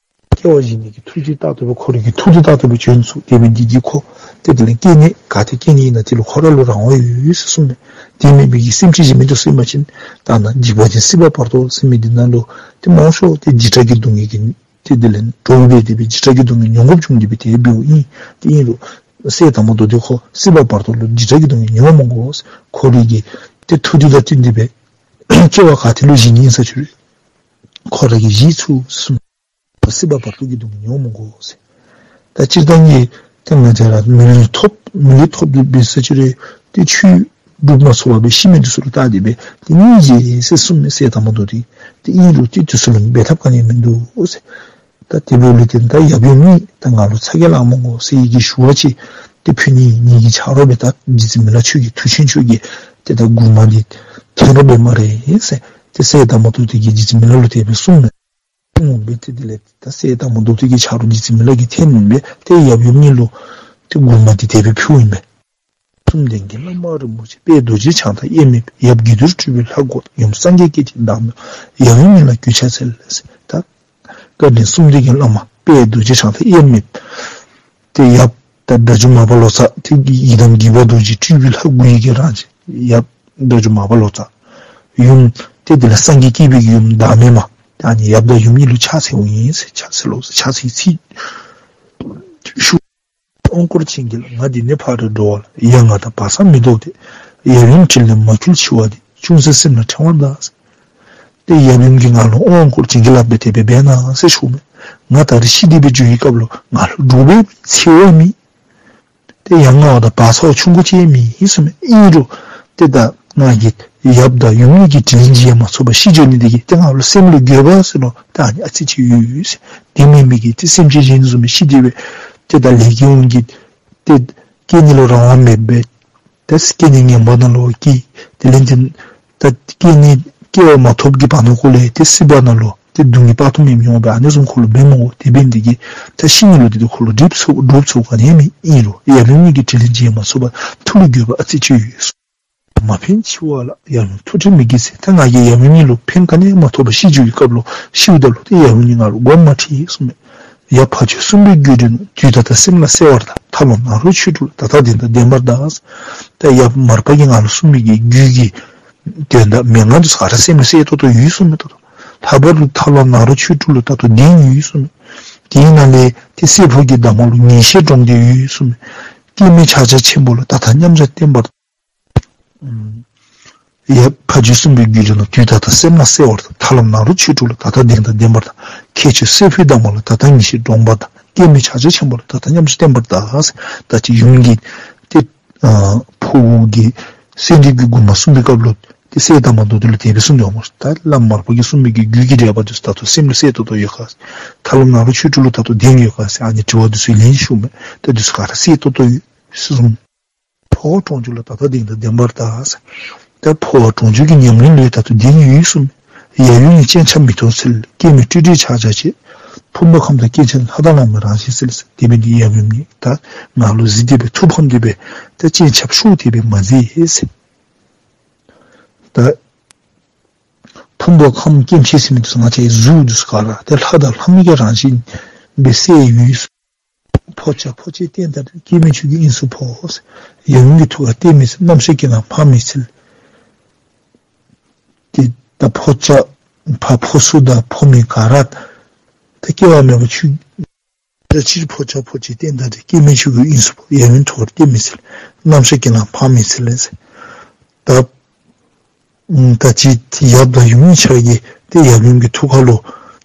སྐྱེ་བ་བཞེས་ནི་གི་ཐུགས་རྗེ་རྟག་ཏུ་སྦེ་ཁོ་རའི་གི་ཐུགས་རྗེ་རྟག་ཏུ་སྦེ་བྱོན་ཚུགས། དེ་འབད་ནི་འདི་གིས་ཁོ་ཏེ་དེ་ལས་སྐྱེ་གནས་ག་ཏེ་སྐྱེ་ནི་ཨིན་ན་དེ་ལུ་ཁོ་ར་ལུ་རང་དབང་ཡོད་ཟེར་གསུངས་མས། དེ་མེན་པའི་གི་སེམས་ཅན་གཞན་མི་འདི་ཚུ་ཨིན་པ་ཅིན་ད་ནཱ་འཇིགས་པ་ཅན་སྲིད་པ་བར་དོ་ཟེར་མི་འདི་ནང་ལུ་ཏེ་མང་ཤོས་ཏེ་འཇིགས་སྐྲག་གི་སྡུག་བསྔལ་གྱིས་ཏེ་དེ་ལས་འདྲོག་སྦེ་དེ་སྦེ་འཇིགས་སྐྲག་གི་སྡུག་བསྔལ་མྱོང་དགོཔ་བྱུང་སྟེ་སྦེ་དེ་སྦེ་ཨིན། ཏེ་ཨིན་རུང་སྲས་དར་མ་མདོ་སྡེ་ཁོ་སྲིད་པ་བར་དོ་ལུ་འཇིགས་སྐྲག་གི་སྡུག་བསྔལ་མྱོང་མི་དགོ་ཟེར། ཁོ་རའི་གི་ཏེ་ཐུགས་རྗེ་དང་བསྟུན་ཏེ་སྦེ་སྐྱེ་བ་ག་ཏེ་ལུ་བཞེས་ནི་ཨིན་ས་ཅི་རུང་ཁོ་ར་གིས་བཞེས་ཚུགས་ཟེར་གསུངས། སྲིད་པ་བར་དོ་གི་སྡུག་བསྔལ་མྱོང་མི་དགོ་ཟེར། ད་སྤྱིར་བཏང་གི་ཏེ་ང་བཅས་ར་མི་ལུས་ཐོབ་མི་ལུས་ཐོབ་སྟེ་འབད་ས་ཅི་རུང་ཏེ་ཆོས་སྒྲུབ་མ་ཚུགས་པར་སྦེ་ཤི་མི་འདི་ཚུ་ལུ་བལྟ་སྟེ་སྦེ་ཏེ་སྙིང་རྗེ་ཟེར་གསུངས་མས་སྲས་དར་མ་མདོ་སྡེ། ཏེ་ཨིན་རུང་ཏེ་དེ་ཚུ་ལུ་འབད་ཐབས་ག་ནི་མིན་འདུག་ཟེར། ད་དེ་འབདཝ་ལས་ཏེ་ད་ཡབ་ཡུམ་གཉིས་ད་ང་ལུ་ཚ་གྱང་ལང་མི་དགོ་ཟེར་བའི་གི་ཞུ་བ་ཅིག་ཏེ་ཕུལ་ནི་ངེ་གི་ཆ་རོགས་སྦེ་ད་རྗེ་བཙུན་མི་ལ་ཁྱོད་ཀྱིས་མཐུ་ཆེན་ཁྱོད་ཀྱིས་ཏེ་ད་མགུར་མ་འདི་འཐེན་རོགས་འབད་སྨ་རེ་ཟེར་ཏེ་སྲས་དར་མ་མདོ་སྡེ་གིས་རྗེ་བཙུན་མི་ལ་ལུ་དེ་སྦེ་གསུངས་མས། གསུངས་སྦེ་ཏེ་དེ་ལས་ད་སྲས་དར་མ་མདོ་སྡེ་གི་ཆ་རོགས་རྗེ་བཙུན་མི་ལ་གིས་འཐེན་ནུག་སྦེ་ཏེ་ཡབ་ཡུམ་གཉིས་ལུ་ཏེ་མགུར་མ་འདི་དེ་སྦེ་ཕུལཝ་ཨིན་པས། གསུམ་ལྡན་གྱི་བླ་མ་རིན་པོ་ཆེ། དཔལ་རྡོ་རྗེ་འཆང་དང་དབྱེར་མེད་པའི། ཡབ་དགེ་འདུན་སྤྲུལ་པའི་ལྷ་དགུ་དང་། ཡུམ་སངས་རྒྱས་སྐྱེས་ཆེན་བདག་མོ། ཡབ་ཡུམ་གཉིས་ལ་གུས་ཕྱག་འཚལ། ད་བཀའ་དྲིན་གསུམ་ལྡན་གྱི་བླ་མ་དཔལ་རྡོ་རྗེ་འཆང་དང་དབྱེར་མེད་པའི་ཏེ་ཡབ་ད་སྒྲ་སྒྱུར་མར་པ་ལོ་ཙཱ་ཏེ་ཡི་དམ་དགྱེས་པ་རྡོ་རྗེ་སྤྲུལ་པའི་ལྷ་དགུ་ཡི་གི་རང་བཞིན་ཡབ་སྒྲ་སྒྱུར་མར་པ་ལོ་ཙཱ། ཡུམ་ཏེ་དེ་ལས་སངས་རྒྱས་སྐྱེས་པའི་གི་ཡུམ་བདག་མེད་མ། ད་ཨ་ནི་ཡབ་དང་ཡུམ་གཉིས་ལུ་ཕྱག་འཚལཝ་ཨིན་ཟེར་ཕྱག་འཚལ་ལོ་ཟེར་ཕྱག་འཚལ་ཚིག་ཞུ། དབང་བསྐུར་བྱིན་གྱིས་བརླབས། ང་འདི་ནས་ཕ་རོལ་འགྲོ་བ་ལ། ཡ་ང་དང་བག་ཚ་མི་བཟློག་སྟེ། ཡབ་ཡུམ་དྲིན་ལས་མ་འཁྲུལ་འཆི་བ་འདི། ཅུང་ཟད་སེམས་ལ་ཕྲེང་བ་གདའ་ཟེར། ཏེ་ཡབ་ཡུམ་གྱིས་ང་ལུ་དབང་བསྐུར་བྱིན་གྱིས་བརླབས་སྦེ་དེ་སྦེ་འབད་གནང་ཟེར་ཞུཝ་མས། ང་ད་རེས་ཤི་སྟེ་སྦེ་འགྱོ་བའི་སྐབས་ལུ་ང་ལུ་འདྲོག་པའི་འཚེར་བ་མེད། ཏེ་ཡ་ང་བ་དང་བག་ཚ་བ་ཆུང་ཀུ་ཅིག་མེད་ཟེར་མས། ཨིན་རུང་ཏེ་ད་ང་གིས་ཡབ་དང་ཡུམ་གཉིས་ཀྱི་དྲིན་ལན་འཇལ་མ་ཚུགས་པར་ཤི་འགྱོ་ནི་འདི་གིས་ཏེ་ང་ལུ་སེམས་ལུ་འགྱོད་པ་ཟེར་མནོ་ད་ཨ་ནི་ཨ་ཙི་ཅིག་ཡོད་ཟེར། དེ་མེན་མི་གི་ཏེ་སེམས་ཅན་གཞན་བཟུམ་སྦེ་ཤི་སྟེ་སྦེ་ཏེ་ད་ལས་ཀྱི་དབང་གིས་ཏེ་སྐྱེ་གནས་ལུ་རང་དབང་མེད་པར་ད་སྐྱེ་གནས་ངན་པ་ནང་ལུ་སྐྱེ། དེ་ལས་ཏེ་ད་སྐྱེ་གནས་སྐྱེ་བ་མ་ཐོབ་ཀྱི་བར་ན་ཁོ་ལུ་ཏེ་སྲིད་པ་ནང་ལུ་ཏེ་སྡུག་བསྔལ་དཔག་ཏུ་མེད་མྱོང་བས། ཨ་ནི་བཟུམ་ཁོ་ལུ་འབད་མི་དགོ། དེ་འབད་ནི་འདི་གིས་ད་ཤི་ནི་ལུ་ཏེ་ཏེ་ཁོ་ལུ་འདྲོག་ཚུགས་འདྲོག་ཚུགས་ག་ནི་ཡང་མེད། ཨིན་རུང་ཡབ་ཡུམ་གཉིས་ཀྱི་དྲིན་ལན་འཇལ་མ་ཚུགས་པར་ཐུགས་ལུ་འགྱོད་པ་ཨ་ཙི་ཅིག་ཡོད་གསུངས། མ་ཕན་འཆི་བ་ལ། ཡབ་ཡུམ་ཐུགས་ཁྲལ་མི་དགོས་ཟེར། ད་ང་གིས་ཡབ་ཡུམ་གཉིས་ལུ་ཕན་ག་ནི་ཡང་མ་ཐོགས་པར་ཤི་འགྱོ་བའི་སྐབས་ལུ་ཤིཝ་ད་ལུ་ཏེ་ཡབ་ཡུམ་གཉིས་ང་ལུ་མགོ་མ་ཁྲིད་གསུངས་མས། ཡབ་ཕ་ཆོས་གསུམ་པའི་རྒྱུད་དྲིལ་ནོ། དུས་ད་ལྟ་སེམས་ལ་གསལ་བར་གདའ། ཐབས་ལམ་ནཱ་རོ་ཆོས་དྲུག་ལ། ད་ལྟ་བདེན་དང་ལྡན་པར་གདའ། ད་ཡབ་མར་པ་གིས་ང་ལུ་གསུངས་མི་གི་རྒྱུད་ཀྱི་དོན་དག་མན་ངག་འདི་ཚུ་ག་ར་སེམས་ལུ་གསལ་ཏོག་ཏོ་ཡོད་གསུངས་མས། ད་ལྟོ་ལྷག་པར་དུ་ཐབས་ལམ་ནཱ་རོ་ཆོས་དྲུག་ལུ་ད་ལྟོ་བདེན་ཡོད་གསུངས་མས། དེའི་ནང་ལས་ཏེ་སྲིད་པོ་གི་གདམས་ངག་ལུ་ངེས་ཤེས་འདྲོངས་ཏེ་ཡོད་གསུངས་མས། སྐྱེ་མེད་ཕྱག་རྒྱ་ཆེན་པོ་ལ། ད་ལྟ་མཉམ་གཞག་བརྟན་པར། ཡབ་ཕ་ཆོས་གསུམ་པའི་རྒྱུད་དྲིལ་ནོ། དུས་ད་ལྟ་སེམས་ལ་གསལ་བར་གདའ། ཐབས་ལམ་ནཱ་རོ་ཆོས་དྲུག་ལ། ད་ལྟ་བདེན་དང་ལྡན་པར་གདའ། ཁྱད་ཆོས་སྲིད་པོའི་གདམས་ངག་ལ། ད་ལྟ་ངེས་ཤེས་འདྲོངས་པར་གདའ། སྐྱེ་མེད་ཕྱག་རྒྱ་ཆེན་པོ་ལ། ད་ལྟ་མཉམ་གཞག་བརྟན་པར་གདའ། ད་ཅི་ཡུམ་གྱིས་ཏེ་ཨ་ཕོ་བོ་གི་སེ་འབྲས་ཀྱི་མགུར་མ་གསུངས་པའི་སྐབས་ལུ་ཏེ་སྲས་དར་མ་མདོ་སྡེ་ལུ་དེ་སྦེ་གསུངས་ཏེ་འོང་མས། ད་བླམ་མར་པ་གིས་གསུངས་མི་གི་རྒྱུད་ཀྱི་འགྲེལ་པ་འདི་ཚུ་ད་ལྟོ་སེམས་ལུ་གསལ་ཏོག་ཏོ་ཡོད་ག། ཐབས་ལམ་ནཱ་རོ་ཆོས་དྲུག་ལུ་ད་ལྟོ་བདེན་ཡོད་ག་ཟེར་ཨ་ནི་དྲི་བ་འདི་ཚུ་ལན་ཞུཝ་མས། ད་འདི་ཚུ་ག་ར་གསལ་ཏོག་ཏོ་ཡོད་གསུངས། འཕོ་བ་གྲོང་འཇུག་ལ། ད་ལྟ་བདེན་དང་ལྡན་པར་གདའ། ད་འཕོ་བ་གྲོང་འཇུག་གི་ཉམས་ལེན་ལུ་ད་ལྟོ་བདེན་ཡོད་གསུངས། ཡབ་ཡུམ་ནི་སྤྱན་ཆབ་མི་མཐོང་འཚལ། སྐྱེ་མེད་སྤྲོས་བྲལ་ཕྱག་རྒྱ་ཆེ། ཕུང་པོ་ཁམས་དང་སྐྱེ་མཆེད་ལྷ་དང་ལྷ་མོའི་རང་བཞིན་གསལ་ཟེར། དེ་འབད་ནི་ཡབ་ཡུམ་ནི་ད་ང་ལུ་གཟིགས་ཏེ་སྦེ་ཐུགས་ཕམ་སྟེ་སྦེ་ད་སྤྱན་ཆབ་ཤོར་ཏེ་སྦེ་མ་གཟིགས་ཟེར། ད་ཕུང་པོ་ཁམས་སྐྱེ་མཆེད་ཟེར་མི་འདི་ཚུ་ང་བཅས་གཟུགས་འདི་ཚུ་ག་ར་ཏེ་ལྷ་དང་ལྷ་མོའི་གི་རང་བཞིན་སྦེ་གསལ་ཡོད། ཕོ་བྱ་ཕོ་བྱེད་བསྟན་དང་འགྲིག། སྐྱེ་མེད་ཆོས་ཀྱི་དབྱིངས་སུ་འཕོ། ཡབ་ཡུམ་གྱི་ཐུགས་ཁར་གཏད་མི་འཚལ། རྣམ་ཤེས་ཀྱིས་ལང་འཕང་མི་འཚལ། ཏེ་ད་ཕོ་བྱ་ཕ་ཕོ་སུ་དང་ཕོ་མི་ག་ར་ད་སྐྱེ་བ་མེད་པ་ཆོས་ད་ཕྱིར་ཕོ་བྱ་ཕོ་བྱེད་བསྟན་དང་འགྲིག། སྐྱེ་མེད་ཆོས་ཀྱི་དབྱིངས་སུ་འཕོ། ཡབ་ཡུམ་ཐུགས་ཁར་གཏད་མི་འཚལ། རྣམ་ཤེས་ཀྱིས་ལང་འཕང་མི་འཚལ་ཟེར། ད་ད་ཅི་ཡབ་དང་ཡུམ་གཉིས་ཆ་ར་གིས་ཏེ་ཡབ་ཡུམ་གྱི་ཐུགས་ཁ་ལུ་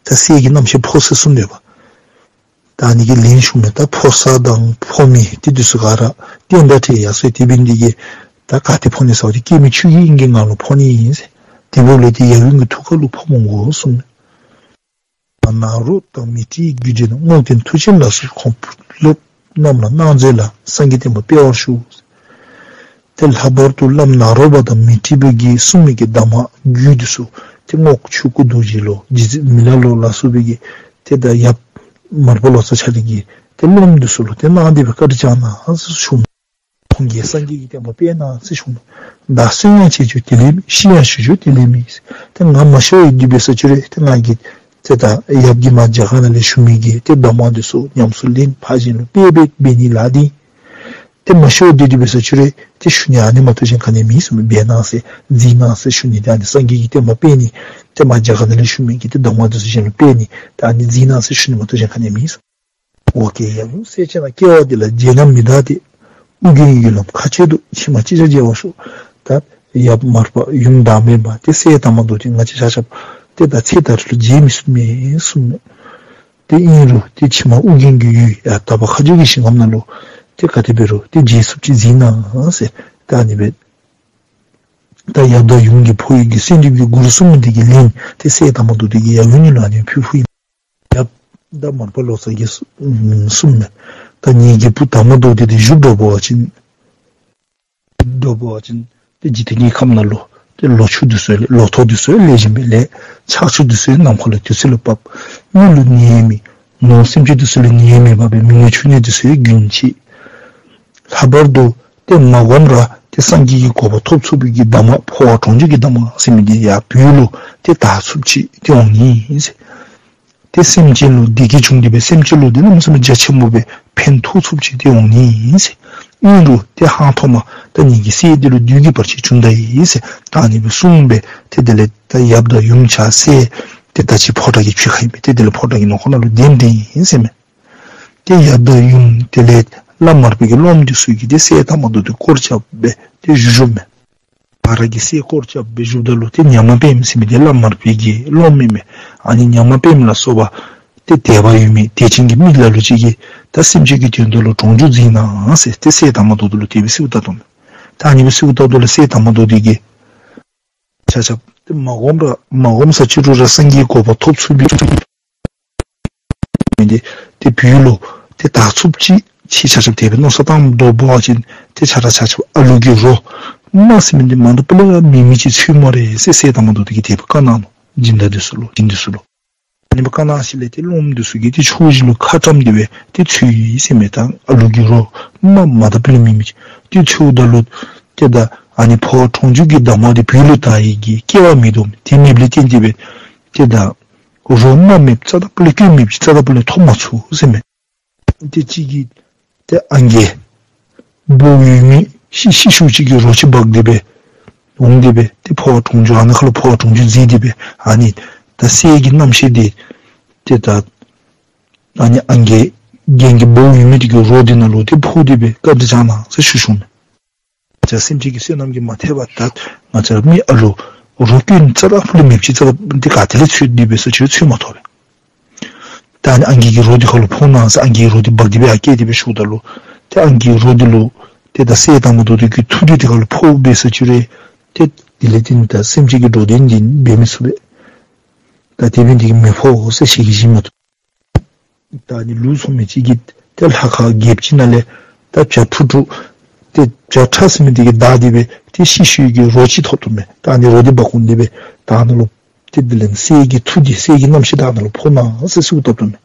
ད་སྲས་ཀྱི་རྣམ་ཤེས་འཕོ་ཟེར་གསུངས་ཏེ་འབད། ད་ཨ་ནི་གི་ལན་ཞུཝ་མས། ད་ཕོ་བྱ་དང་ཕོ་མི་ཏེ་འདི་ཚུ་ག་ར་བསྟན་དང་འགྲིག་ཡར་སོང་། དེ་འབད་ནི་འདི་གིས་ད་ག་ཏེ་འཕོ་ནི་ཟེར་བ་ཅིན་སྐྱེ་མེད་ཆོས་ཀྱི་དབྱིངས་ཀྱི་ངང་ལུ་འཕོ་ནི་ཨིན་ཟེར། དེ་འབདཝ་ལས་ཏེ་ཡབ་ཡུམ་གྱི་ཐུགས་ཁ་ལུ་འཕོ་མི་དགོ་གསུངས་མས། ནཱ་རོ་དང་མཻ་ཏྲིའི་རྒྱུད་དྲིལ་ནོ། རྔོག་སྟོན་མཐུ་ཆེན་ལ་སོགས་གོང་བུ་སློབ་རྣམས་ལ་སྣང་མཛད་ལ། སངས་རྒྱས་བསྟན་པ་སྤེལ་བར་ཤོག། ཏེ་ལྷག་པར་དུ་བླམ་ནཱ་རོ་པ་དང་མཻ་ཏྲི་པ་གིས་གསུངས་མི་གི་གདམས་ངག་རྒྱུད་འདི་ཚུ་ཏེ་རྔོག་ཆོས་སྐུ་རྡོ་རྗེ་ལོ་རྗེ་བཙུན་མི་ལ་ལོ་ལ་སོགས་པའི་གིས་ཏེ་ད་ཡབ་མར་པ་ལོ་ཙཱ་ཆ་ལི་གིས་ཏེ་སློབམ་འདི་ཚུ་ལུ་ཏེ་གནང་སྟེ་སྦེ་བཀའ་དྲིན་བསྐྱངས་གནང་ཟེར་ཞུཝ་མས། ཁོང་གིས་སངས་རྒྱས་ཀྱི་བསྟན་པ་སྤེལ་གནང་ཟེར་ཞུཝ་མས། བདག་གསོན་ཡང་བྱེད་ཆོག་དེ་ལས་མེད། ཤི་ཡང་ཞི་ཆོག་དེ་ལས་མེད། ཏེ་ང་མ་ཤི་བར་སྡོད་པའི་ས་ཅི་རུང་ཏེ་ང་གིས་ཏེ་ད་ཡབ་ཀྱིས་མར་རྒྱ་གར་ནང་ལས་ཞུ་མི་གི་ཏེ་གདམས་ངག་འདི་ཚུ་ཉམས་སུ་ལེན་ཕར་གཞན་ལུ་སྤེལ་སྦེ་འབད་ནི་ལགས་ཏེ། ཏེ་མ་ཤི་བར་སྡོད་སྡོད་པའི་ས་ཅི་རུང་ཏེ་ཞུ་ནི་ཨ་ནི་མ་གཏོགས་གཞན་ག་ནི་མེད་གསུངས་མས། འབད་གནང་ཟེར་མཛད་གནང་ཟེར་ཞུ་ནི་ཏེ་ཨ་ནི་སངས་རྒྱས་ཀྱི་བསྟན་པ་སྤེལ་ནི་ཏེ་མར་རྒྱ་གར་ནང་ལས་ཞུ་མི་གི་ཏེ་གདམས་ངག་འདི་ཚུ་གཞན་ལུ་སྤེལ་ནི་ཏེ་ཨ་ནི་མཛད་གནང་ཟེར་ཞུ་ནི་མ་གཏོགས་གཞན་ག་ནི་མེད་གསུངས། འོ་ཀྱེ་ཡབ་ཡུམ་སྲས་ཆེན་ལགས། སྐྱེ་བ་འདི་ལ་བརྗེད་ན་མི་འདག་སྟེ། ཨོ་རྒྱན་ཡུལ་ལམ་མཁའ་སྤྱོད་དུ། ཕྱི་མ་ཅི་བྱ་མཇལ་བར་ཤོག། ད་ཡབ་མར་པ་ཡུམ་བདག་མེད་པ་ཏེ་སྲས་དར་མ་མདོ་སྡེ་ང་བཅས་ཆ་ཁྱབ་ཏེ་ད་ཚེ་ད་རེས་ལུ་མཇལ་མི་ཚུགས་མས་གསུངས་མས། ཏེ་ཨིན་རུང་ཏེ་ཕྱི་མ་ཨོ་རྒྱན་གྱི་ཡུལ་ཡར་དག་པ་མཁའ་སྤྱོད་ཀྱི་ཞིང་ཁམས་ནང་ལུ་ཏེ་ག་དེ་འབད་རུང་ཏེ་མཇལ་ཚུགསཔ་ཅིག་མཛད་གནང་ཟེར་ད་ཨ་ནི་སྦེ་ད་ཡབ་དང་ཡུམ་གྱི་འཕོ་བའི་གི་གསོལ་འདེབས་ཀྱི་མགུར་གསུངས་མི་འདི་གི་ལན་ཏེ་སྲས་དར་མ་མདོ་སྡེ་གིས་ཡབ་ཡུམ་གཉིས་ལུ་ཨ་ནི་ཕུལ་ཕུལཝ་ཨིན། ཡབ་དང་མར་པ་ལོ་ཙཱ་གིས་གསུངས་མས། ད་ངེ་གི་བུ་དར་མ་མདོ་སྡེ་འདི་བཞུགས་འགྲོ་བ་ཅིན་འགྲོ་བ་ཅིན་ཏེ་འཇིག་རྟེན་གྱི་ཁམས་ནང་ལུ་ཏེ་ལོ་ཕྱུགས་འདི་ཚུ་ལེགས་ལོ་ཐོག་འདི་ཚུ་ལེགས་ཤོམ་སྦེ་ལེགས། ཆར་ཆུ་འདི་ཚུ་ནམ་མཁའ་ལུ་དུས་ཚོད་ལུ་བབས། མི་ལུ་ནད་མེད། ནོར་སེམས་ཅན་འདི་ཚུ་ལུ་ནད་མེད་པར་སྦེ་མི་ངན་ཕྱུགས་ངན་འདི་ཚུ་རྒྱུན་ཆད། ལྷག་པར་དུ་ཏེ་མ་གོམས་ར་ཏེ་སངས་རྒྱས་ཀྱི་གོ་འཕང་ཐོབ་ཚུགས་པའི་གི་གདམས་ངག་འཕོ་བ་གྲོང་འཇུག་གི་གདམས་ངག་ཟེར་མི་འདི་ཡར་བོད་ལུ་ཏེ་དར་ཚུགསཔ་ཅིག་ཏེ་འོང་ནི་ཨིན་ཟེར། ཏེ་སེམས་ཅན་ལུ་བདེ་སྐྱིད་བྱུང་སྟེ་སྦེ་སེམས་ཅན་ལུ་ཏེ་གནམ་མེད་ས་མེད་རྒྱ་ཆེན་པོ་སྦེ་ཕན་ཐོགས་ཚུགསཔ་ཅིག་ཏེ་འོང་ནི་ཨིན་ཟེར། ཨིན་རུང་ཏེ་ཧང་ཐོག་མ་ད་ངེ་གི་སྲས་འདི་ལུ་བདུད་ཀྱི་བར་ཆད་བྱུང་ད་ཡི་ཟེར་ད་ཨ་ནི་སྦེ་གསུངས་སྦེ་ཏེ་དེ་ལས་ད་ཡབ་དང་ཡུམ་ཆ་སྲས་ཏེ་ད་ཅི་ཕོ་བྲང་གི་ཕྱི་ཁར་ཨིན་པས། ཏེ་དེ་ལས་ཕོ་བྲང་གི་ནང་ཁོག་ནང་ལུ་གདན་འདྲེན་ཡི་ཟེར་མས། ཏེ་ཡབ་དང་ཡུམ་དེ་ལས་བླམ་མར་པའི་གི་སློབམ་འདི་ཚུ་གིས་ཏེ་སྲས་དར་མ་མདོ་སྡེ་སྐོར་རྐྱབ་སྦེ་ཏེ་བཞུགས་བཞུགསཔ་མས། ང་ར་གི་སྲས་སྐོར་རྐྱབ་སྦེ་བཞུགསཔ་ད་ལུ་ཏེ་ཉ་མ་པདྨ་ཟེར་མི་འདི་བླམ་མར་པའི་གི་སློབམ་ཨིན་མས། ཨ་ནི་ཉ་མ་པདྨ་ལ་སོགས་པ་ཏེ་དད་པ་ཡོད་མི་དད་ཅན་གྱི་མི་ལ་ལུ་ཅིག་གིས་ད་སེམས་ཅན་གྱི་དོན་དག་ལུ་གྲོང་འཇུག་མཛད་གནང་ཟེར་ཏེ་སྲས་དར་མ་མདོ་སྡེ་ལུ་དེ་སྦེ་གསོལཝ་བཏབ་དོ་མས། ད་ཨ་ནི་སྦེ་གསོལཝ་བཏབ་ད་ལུ་སྲས་དར་མ་མདོ་སྡེ་གིས་ཆ་ཁྱབ་ཏེ་མ་གོམས་ར་མ་གོམས་ས་ཅི་རུང་ར་སངས་རྒྱས་གོ་འཕང་ཐོབ་ཚུགས་པའི་མི་འདི་ཏེ་བོད་ལུ་ཏེ་དར་ཚུགསཔ་ཅིག་ཁྱེད་ཆ་ཁྱབ་དེ་སྦེ་མནོ་བསམ་བཏང་དོ་འབད་བ་ཅིན་ཏེ་ཁྱེད་ར་ཆ་ཁྱབ་ཨ་ལུ་གི་རོ་མ་ཟེར་མི་འདི་མ་འདྲཝ་སྤུ་ལས་ར་མེད་མི་ཅིག་འཚོལ་སྨ་རེ་ཟེར་སྲས་དར་མ་མདོ་སྡེ་གིས་དེ་སྦེ་བཀའ་གནང་ནུག། སྦྱིན་བདག་འདི་ཚུ་ལུ་སྦྱིན་འདི་ཚུ་ལུ། ཨ་ནི་སྦེ་བཀའ་གནང་ཞིནམ་ལས་ཏེ་སློབམ་འདི་ཚུ་གིས་ཏེ་ཕྱོགས་བཞི་ལུ་ཁ་བཀྲམ་སྟེ་སྦེ་ཏེ་འཚོལ་ཡི་ཟེར་མས། ད་ཨ་ལུ་གི་རོ་མ་མ་འདྲཝ་སྤུ་ལས་མེད་མི་ཅིག་ཏེ་འཚོལཝ་ད་ལུ་ཏེ་ད་ཨ་ནི་འཕོ་བ་གྲོང་འཇུག་གི་གདམས་ངག་འདི་བོད་ལུ་དར་ཡི་གི་སྐལ་བ་མེད་དོ་མས། དེ་མེདཔ་ལས་བརྟེན་ཏེ་སྦེ་ཏེ་ད་ རོ་མ་མེདཔ་རྩ་དང་པོ་ལས་སྐྱོན་མེདཔ་ཅིག་རྩ་དང་པོ་ལས་ཐོབ་མ་ཚུགས་ཟེར་མས། ཏེ་གཅིག་གིས་ཏེ་ཨང་རྒས་སྦོ་ཡོད་མི་ཤི་ཤི་ཤུལ་ཅིག་གི་རོ་ཅིག་འབག་སྟེ་སྦེ་འོང་སྟེ་སྦེ་ཏེ་ཕོཝ་དྲུང་འཇུག་ཨ་ནཱ་ཁ་ལུ་ཕོཝ་དྲུང་འཇུག་བརྫིས་ཏེ་སྦེ་ཨ་ནི་ད་སྲས་ཀྱི་རྣམ་ཤེས་འདི་ཏེ་ད་ཨ་ནི་ཨང་རྒས་རྒན་གྱི་སྦོ་ཡོད་མི་འདི་གི་རོ་འདི་ནང་ལུ་ཏེ་ཕོག་སྟེ་སྦེ་བཀའ་དྲིན་བསྐྱང་གནང་ཟེར་ཞུ་ཞུཝ་མས། ང་བཅས་སེམས་ཅན་གྱི་བསོད་ནམས་ཀྱིས་མ་ཐེག་པར་ད་ང་བཅས་ར་མི་ཨ་ལུ་རོ་སྐྱོན་རྩ་དང་པོ་ལས་མེདཔ་ཅིག་རྩ་དང་པོ་འདི་ག་ཏེ་ལས་འཚོལ་ཏེ་འབད་ཟེར་ཅི་རུང་འཚོལ་མ་ཐོབ་པས། ད་ཨ་ནི་ཨང་རྒས་ཀྱི་རོ་འདི་ཁ་ལུ་ཕོག་གནང་ཟེར་ཨང་རྒས་ཀྱི་རོ་འདི་འབག་སྟེ་སྦེ་ཡར་བསྐྱལ་ཏེ་སྦེ་ཞུཝ་ད་ལུ་ཏེ་ཨང་རྒས་ཀྱི་རོ་འདི་ལུ་ཏེ་ད་སྲས་དར་མ་མདོ་སྡེ་གི་མཐུ་འདི་དེ་ཁ་ལུ་ཕོག་འབད་ཟེར་ཅི་རུང་ཏེ་དེ་ལས་ཏེ་ད་སེམས་ཅན་གྱི་འགྲོ་དོན་འདི་འབད་མི་ཚུགས་པས། ད་དེ་འབད་ནི་དེ་གིས་མི་ཕོག་ཟེར་ཞལ་གྱིས་བཞེས་མ་བཏུབ། ད་ཨ་ནི་ལུག་འཚོ་མི་ཅིག་གིས་ཏེ་ལྷ་ཁང་རྒྱབ་ཅིག་ནང་ལས་ད་བྱ་ཕུ་དྲུག་ཏེ་བྱ་ཁྲ་ཟེར་མི་འདི་གིས་བདའ་སྟེ་སྦེ་ཏེ་ཤི་ཤུལ་གྱི་རོ་ཅིག་ཐོབ་ཐོབ་མས། ད་ཨ་ནི་རོ་འདི་འབག་འོང་སྟེ་སྦེ་ད་ཨ་ནཱ་ལུ་ཏེ་དེ་ལས་སྲས་ཀྱི་མཐུ་འདི་སྲས་ཀྱི་རྣམ་ཤེས་ད་ཨ་ནཱ་ལུ་ཕོག་གནང་ཟེར་གསོལཝ་བཏབ་བཏབ་མས།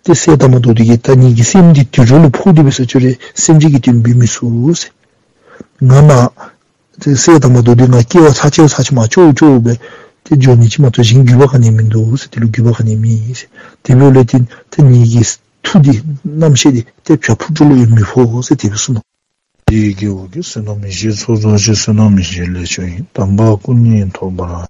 ཏེ་སྲས་དར་མ་མདོ་སྡེ་གིས་ད་ངེ་གི་སེམས་འདི་དུད་འགྲོ་ལུ་ཕོག་སྟེ་འབད་ཟེར་ཅི་རུང་སེམས་ཅན་གྱི་དོན་འབད་མི་ཚུགས་ཟེར། ང་ནཱ་ཏེ་སྲས་དར་མ་མདོ་སྡེ་ང་སྐྱེ་བ་ཚར་གཅིག་ཚར་གཅིག་མ་ལྕོགས་ལྕོགས་སྦེ་ཏེ་འགྱོ་ནི་ཅིག་མ་གཏོགས་གཞན་འགྱོད་པ་ག་ནི་མིན་འདུག་ཟེར། དེ་ལུ་འགྱོད་པ་ག་ནི་མེད་ཟེར། དེ་འབདཝ་ལས་ཏེ་ཏེ་ངེ་གི་མཐུ་འདི་རྣམ་ཤེས་འདི་ཏེ་བྱ་ཕུ་དྲུག་ལུ་ཡང་མི་ཕོག་ཟེར་དེ་སྦེ་གསུངས་ནུག། དེ་ཡི་སྐྱེ་བོ་ཀུན། བསོད་ནམས་ཡེ་ཤེས་ཚོགས་རྫོགས་ཤིང་། བསོད་ནམས་ཡེ་ཤེས་ལས་བྱུང་བའི། དམ་པ་སྐུ་གཉིས་ཐོབ་པར་